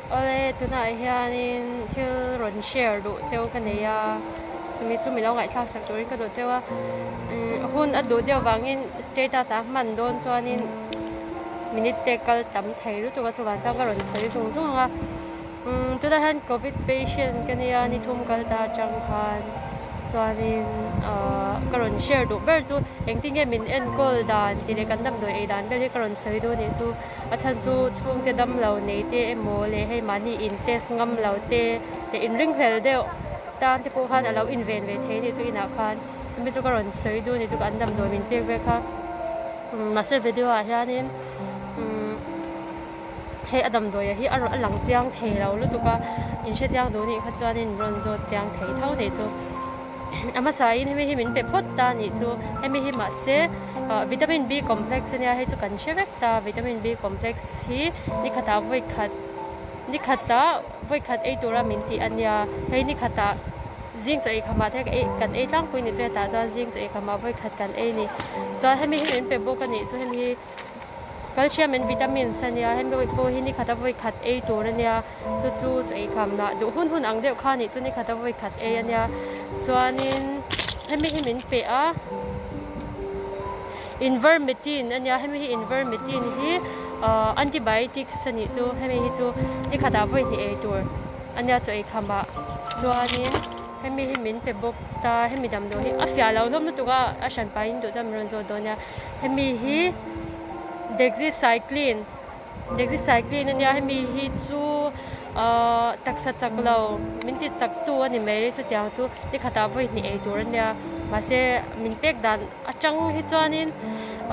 Awle tunah hianin thil rawn share duh cheu ka nei a chumi chu mi lo ngaihthlak sak turin ka duh cheu a hun a duh deuh vangin status a hman dawn chuanin minute te kal tam thei lutuk a chuvang chuan ka rawn sawi zung zung ang a tunah hian covid patient ka nia ni thum kal ta atang khan chuanin ahh ka rawn share duh ber chu engtin nge min enkawl dan tih leh kan damdawi ei dan vel hi ka rawn sawi duh a nih chu. A chhan chu chhungte damlo nei te emaw leh hei mahni in test ngam lo te leh in ringhlel deuh tan te pawh khan a lo inven ve thei anih chu inah khan chumi chu ka rawn sawi duh anih chu an damdawi min pek vel kha mahse video ah hianin umm hei a damdawi ah hi a a lang chiang thei lo lutuk a in hre chiang duh anih kha chuanin rawn zawt chiang thei tho anih chu. A hmasa in hemi hi min pe phawt ta anih chu hemi hi mahse ah vitamin B complex ania hei chu kan hre vek ta vitamin B complex hi ni khatah vawi khat ni khatah vawi khat ei tura min tih ania hei ni khatah zing chaw ei khamah te kan ei tlangpui ni chu hetah chuan zing chaw ei khamah vawi khat kan ei ni chuan hemi hi min pe bawk anih chu hemi hi. Calcium and vitamins a nia hemi pawh hi ni khata vawi khat ei tur a nia chu chu chaw ei kham lah duh hun hun ang deuh kha a nih chu ni khata vawi khat ei a nia chuanin hemi hi min pe a invermetin a nia hemi hi invermetin hi ahh antibiotics a nih chu hemi hi chu ni khatah vawi hnih ei tur a nia chaw ei kham ah chuanin. Hemi hi min pe bawk ta, hemi damdawi hi a fiah lo hlawm lutuk a, a hran pahin duh chuan min rawn zawt dawn nia. Hemi hi Dexycycline, Dexycycline ania hemi hi chu ahh taksa chak lo min ti chak tu a ni mai chutiang chu ni khatah vawi hnih ei tur ania mahse min pek dan atang hi chuanin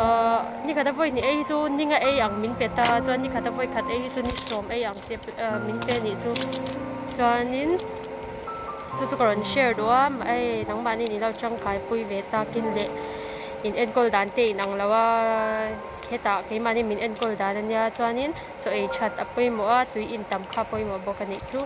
ahh ni khata vawi hnih ei hi chu ninga ei ang min pe ta chuan ni khata vawi khat ei hi chu ni sawm ei ang te min pe anih chu chuanin. Chu chu ka rawn share duh a hei nangmahni ni lo tangkai pui ve takin leh in enkawl dan te inang lo a hetah keimahni min enkawl dan ania chuanin chaw ei that a pawimawh a tui in tam kha a pawimawh bawk a nih chu.